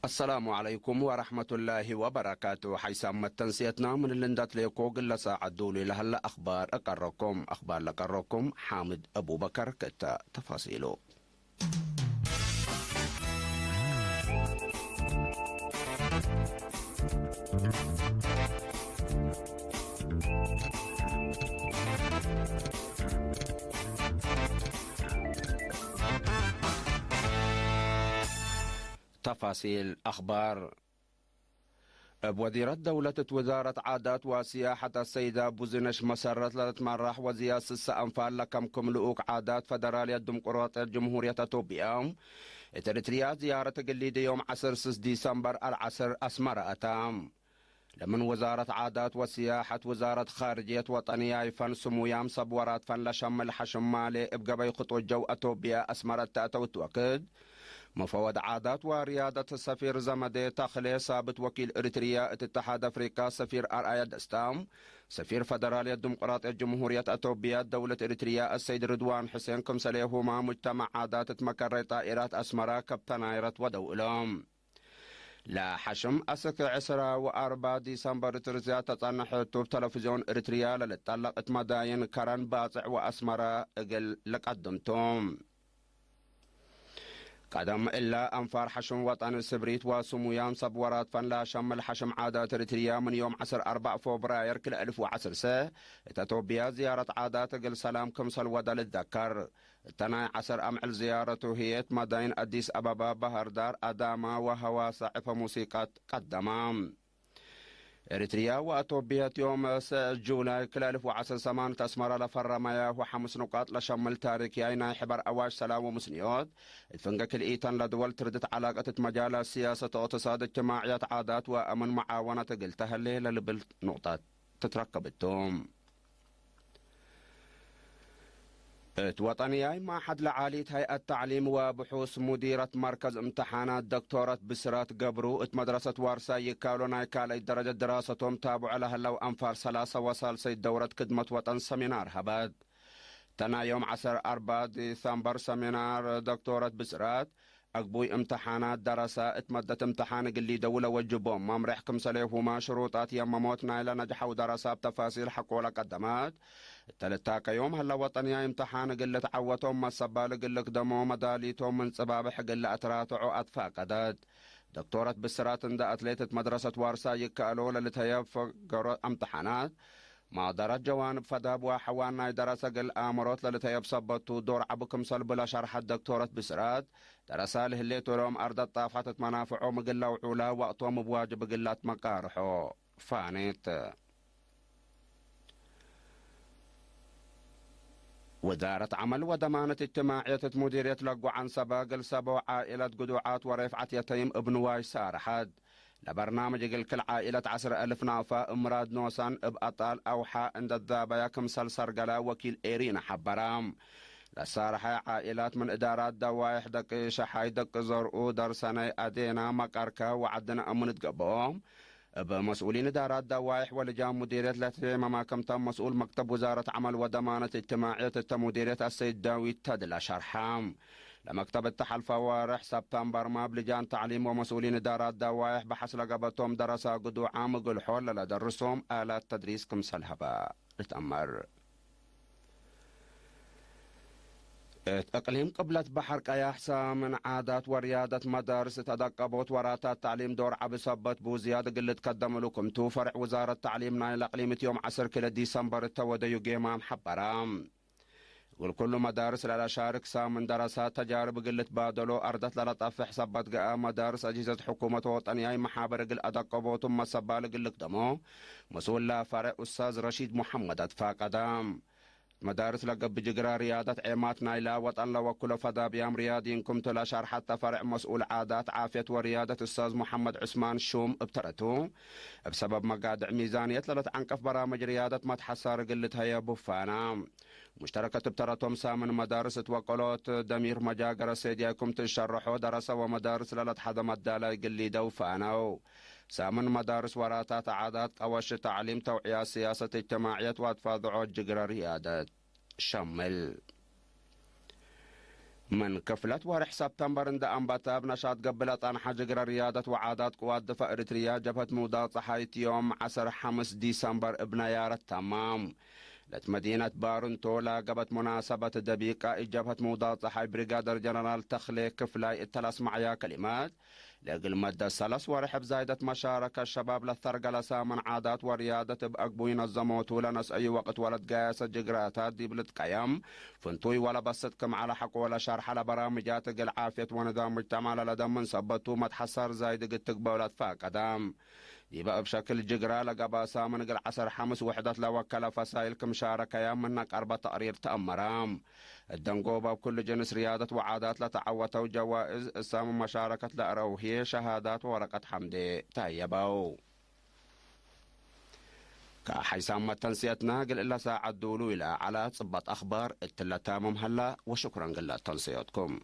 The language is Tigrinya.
السلام عليكم ورحمة الله وبركاته. حيث أما التنسيتنا من اللندات ليكو قل ساعة دولي لهلا أخبار أقركم. أخبار لقركم حامد أبو بكر كتا تفاصيله. تفاصيل أخبار. እብ ወዚረት ደውለት እት ውዛረት ዓዳት ወስያሐት ኣሰይዳ ቡዝነሽ መሰረት ለትመራሕ ወዝያ ስሰ ኣንፋል ለከምክም ልኡክ ዓዳት ፈደራልየት ዲምቁራጥየት ጅምሁርየት ኣቶብያ እት ኤርትርያ ዝያረት እግል ዮም ዐስር ስስ ዲሰምበር ኣልዐስር ኣስመረ ኣታ። ለምን ውዛረት ዓዳት ወስያሐት ውዛረት ኻርጅየት ወጠንያይ ፈን ስሙያም ሰብ ወራት ፈን ለሸምል ሐሽም ማሌ እብ ገበይ ክጡጀው ኣቶብያ ኣስመረ እተ ኣተውት ወክድ፣ መፈወድ ዓዳት ወርያደት ሰፊር ዘመዴ ተኽሌ ሳብት ወኪል እሪትርያ እት እተሓድ ኣፍሪቃ ሰፊር ኣርኣያ ደስታ፣ ሰፊር ፈደራልየት ዲሞቅራጥየት ጅምሁርየት ኣቶብያ ደውለት እሪትርያ ኣሰይድ ርድዋን ሕሴን ክምሰሌሁማ ሙጅተማዕ ዓዳት እት መከረይ ጣኢራት ኣስመራ ከብተናይረት ወደው እሎም። ለሐሽም ኣስክ ዕስራ ወኣርባ ዲሰምበር እት እሪትርያ ተጸንሐ ቱብ ተለፍዝዮን እሪትርያ ለልጠለቅ እት መዳይን ከረን ባጽዕ ወኣስመራ እግል ለቀድምቱ። ቀደም እለ ኣንፋር ሐሽም ወጠን ስብሪት ወስሙያም ሰብ ወራት ፈን ለሸምል ሐሽም ዓዳት እሪትርያ ምን ዮም ዐስር ኣርባዕ ፎብራየር ክልኤ እልፍ ወዐስር ሰ እተ ቶብያ ዝያረት ዓዳት እግል ሰላም ክምሰል ወደ ልዘከር። እተ ናይ ዐስር ኣምዕል ዝያረቱ ህየት መዳይን ኣዲስ ኣበባ፣ ባህር ዳር፣ ኣዳማ ወሐዋሳ ዕፈ ሙሲቃት ቀደማ። ኤሪትርያ ወአቶብያ ዮም ሰ ጁላይ ክልተ እልፍ ወዐስር ሰማንት አስመራ ለፈረመያ ወሐምስ ንቃጥ ለሸምል ታሪክያይ ናይ ሕበር አዋጅ ሰላም ወምስንዮት፣ እት ፍንገ ክልኢተን ለድወል ትርድት ዐላቀት እት መጃላት ሲያሰት፣ እቅትሳድ፣ እጅትማዕያት፣ ዓዳት ወአምን መዓወነት እግል ተህሌ ለልብል ንቅጣት ትትረከብ እቱ። እት ወጠንያይ ማሐድ ለዓሊት ሀይአት ተዕሊም ወብሑስ ሙዲረት መርከዝ እምተሓናት ዶክቶረት ብስራት ገብሩ፣ እት መድረሰት ዋርሳይ ይካሎ ናይ ካልኣይ ደረጀት ድራሰቶም ታብዖ ለሀለው አንፋር ሰላሰ ወሳልሰይ ደውረት ክድመት ወጠን ሰሚናር ሀበት። ተና ዮም ዐሰር አርባ ዲሰምበር ሰሚናር ዶክቶረት ብስራት፣ አግቡይ እምተሓናት ደረሳ እት መደት እምተሓን እግል ሊደው ለወጅቦም መምርሕ ክምሰሌሁማ ሽሩጣት የመሞት ናይለ ነጅሐው ደረሳ እብ ተፋሲል ሐቆ ለቀደመት። እተ ልታከዮም ሀለ ወጠንያይ እምተሓን እግል ልትዐወቶም መሰባል እግል ልክደሞ መዳሊቶም ምን ጽባብሕ እግል ለአትራትዖ አትፋቀደት። ዶክቶረት ብስራት እንደ አትሌት እት መድረሰት ዋርሳ ይከአሎ ለልተየብ ፈገሮ እምተሓናት ማደረት ጀዋንብ ፈዳብ ወሐዋን ናይ ደረሰ እግል አምሮት ለልተየብ ሰበቱ ዶር ዐቢ ክምሰል ብለ ሸርሐት ዶክቶረት ብስራት፣ ደረሳ ለህሌት ወሎም አርደት ጣፋት እት መናፍዖም እግል ለውዑላ ወቅቶም እብ ዋጅብ እግል ለትመቃርሖ ፋኔት። ወዛረት ዐመል ወደማነት እጅትማዕየት እት ሙዲርየት ለጎ ዐንሰበ እግል ሰቦ ዓኢለት ግዱዓት ወሬፍዐት የተይም እብ ንዋይ ሳረሐት። ለበርናምጅ እግል ክል ዓኢለት ዐስር አልፍ ናፋ እምራድ ኖሳን እብ አጣል አውሓ እንደ ዛበያ ክምሰል ሰርገላ ወኪል ኤሪና ሐበራ። ለሳርሐ ዓኢላት ምን እዳራት ደዋይሕ ደቂ ሸሓይ ደቂ ዘርኡ ደርሰነይ አዴና መቃርከ ወዐድነ እሙን እትገብኦም እብ መስኡሊን እዳራት ደዋይሕ ወልጃን ሙዲርየት ለትፌ መማከምታ መስኡል መክተብ ውዛረት ዐመል ወደማነት እጅትማዕየት እተ ሙዲርየት አሰይድ ዳዊት ተድላ ሸርሐ። ለመክተብ እተ ሐልፈ ወርሕ ሰብተምበር ማብ ልጃን ተዕሊም ወመስኡሊን እዳራት ደዋይሕ በሐስ ለገበቶም ደረሳ ግዱዓም እግል ሖል ለለደርሶም አላት ተድሪስ ክምሰል ሀበ ልትአመር። እት እቅሊም ቅብለት በሐር ቀያሕ ሳምን ዓዳት ወርያደት መዳርስ እት አደቀቦት ወራታት ተዕሊም ዶር ዐቢ ሰበት ቡ ዝያድ እግል ልትከደምሉ ክምቱ ፈርዕ ውዛረት ተዕሊም ናይለ እቅሊም እት ዮም ዐስር ክልኤ ዲሰምበር እተወደዩ ጌማም ሐበራ። እግል ኩሉ መዳርስ ለለሻርክ ሳምን ደረሳት ተጃርብ እግል ልትባደሎ አርደት ለለጠፍሕ ሰበት ገአ መዳርስ አጅህዘት ሕኩመት ወጠንያይ መሓበር እግል አደቀቦቱ መሰባል እግል ልክደሞ መስኡል ለፈርዕ ኡስታዝ ረሺድ ሙሐመድ አትፋቀዳ። መዳርስ ለገብእ ጅግረ ርያደት ዔማት ናይላ ወጠን ለወክሎ ፈዳብያም ርያዲን ክምቱ ለሸርሐት ተፈርዕ መስኡል ዓዳት ዓፍየት ወርያደት ኡስታዝ ሙሐመድ ዑስማን ሹም እብ ተረቱ፣ እብ ሰበብ መጋድዕ ሚዛንየት ለልትዐንቀፍ በራምጅ ርያደት መትሐሳር እግል ልትሀየ ቡፋና። ሙሽተረከት እብ ተረቶም ሳምን መዳርስ እት ወቀሎት ደሚር መጃገረ ሴድያይ ክምቱ እሸረሖ ደረሰ ወመዳርስ ለለትሐዘ መዳላይ እግል ሊደው ፋነው። ሳምን መዳርስ ወራታት ዓዳት ቀወሽ ተዕሊም ተውዕያ ስያሰት እጅትማዕየት ወአትፋዝዖ ጅግረ ርያደት ሸምል። من ክፍለት ወርሕ ሰፕተምበር እንደ ኣንባታ ብነሻጥ ገብለ ጣንሓ ጅግረ ርያደት ወዓዳት ቅዋት ድፋ ኤሪትርያ ጀብሀት ምውዳቕ ፀሓይ ትዮም ዓሰርተ ሓሙስ ዲሰምበር እብናያ ረታማም ለትመዲነት ባሩንቶ ላገበት ሙናሰበት ደቢቃ ኢጀብሀት ምውዳቕ ፀሓይ ብሪጋደር ጀነራል ተኽሌ ክፍላይ እተላስማዕያ ከሊማት ለግልመት ደሰለስ ወርሕ ብዛይደት መሻረከ ሸባብ ለተርገለሳ መንዓዳት ወርያደት ብአግቡይ ነዘሞቱ ለነስአዩ ወቅት ወለት ጋያሰ ጅግራታት ዲብልት ቀየም ፍንቱይ ወለ በስጥ ክም ዓለ ሐቆ ወለ ሻርሐ ለበራምጃት እግል ዓፍየት ወንዛም ሙጅተማ ለለደምን ሰበቱ መትሐሰር ዛይድ እግል ትግበው ለትፋቀዳም። ዲበ እብ ሸክል ጅግራ ለገባሳ ምን እግል ዐሰር ሐምስ ውሕደት ለወከለ ፈሳይል ክም ሻረከያ ምነ ቀርበ ተቅሪር ተአመራም። እደንጎብ እብ ኩሉ ጅንስ ርያደት ወዓዳት ለተዐወተው ጀዋእዝ እሳም መሻረከት ለአረውህየ ሸሃዳት ወወረቀት ሐምዴ ተህየበው። ከሐይሳም መተንስየትና ግልእለ ሳዐት ዱሉ ኢለ ዐላ ጽበጥ አኽባር እትለ ታምም ሀላ ወሽኩረን ግለ ተንስዮትኩም።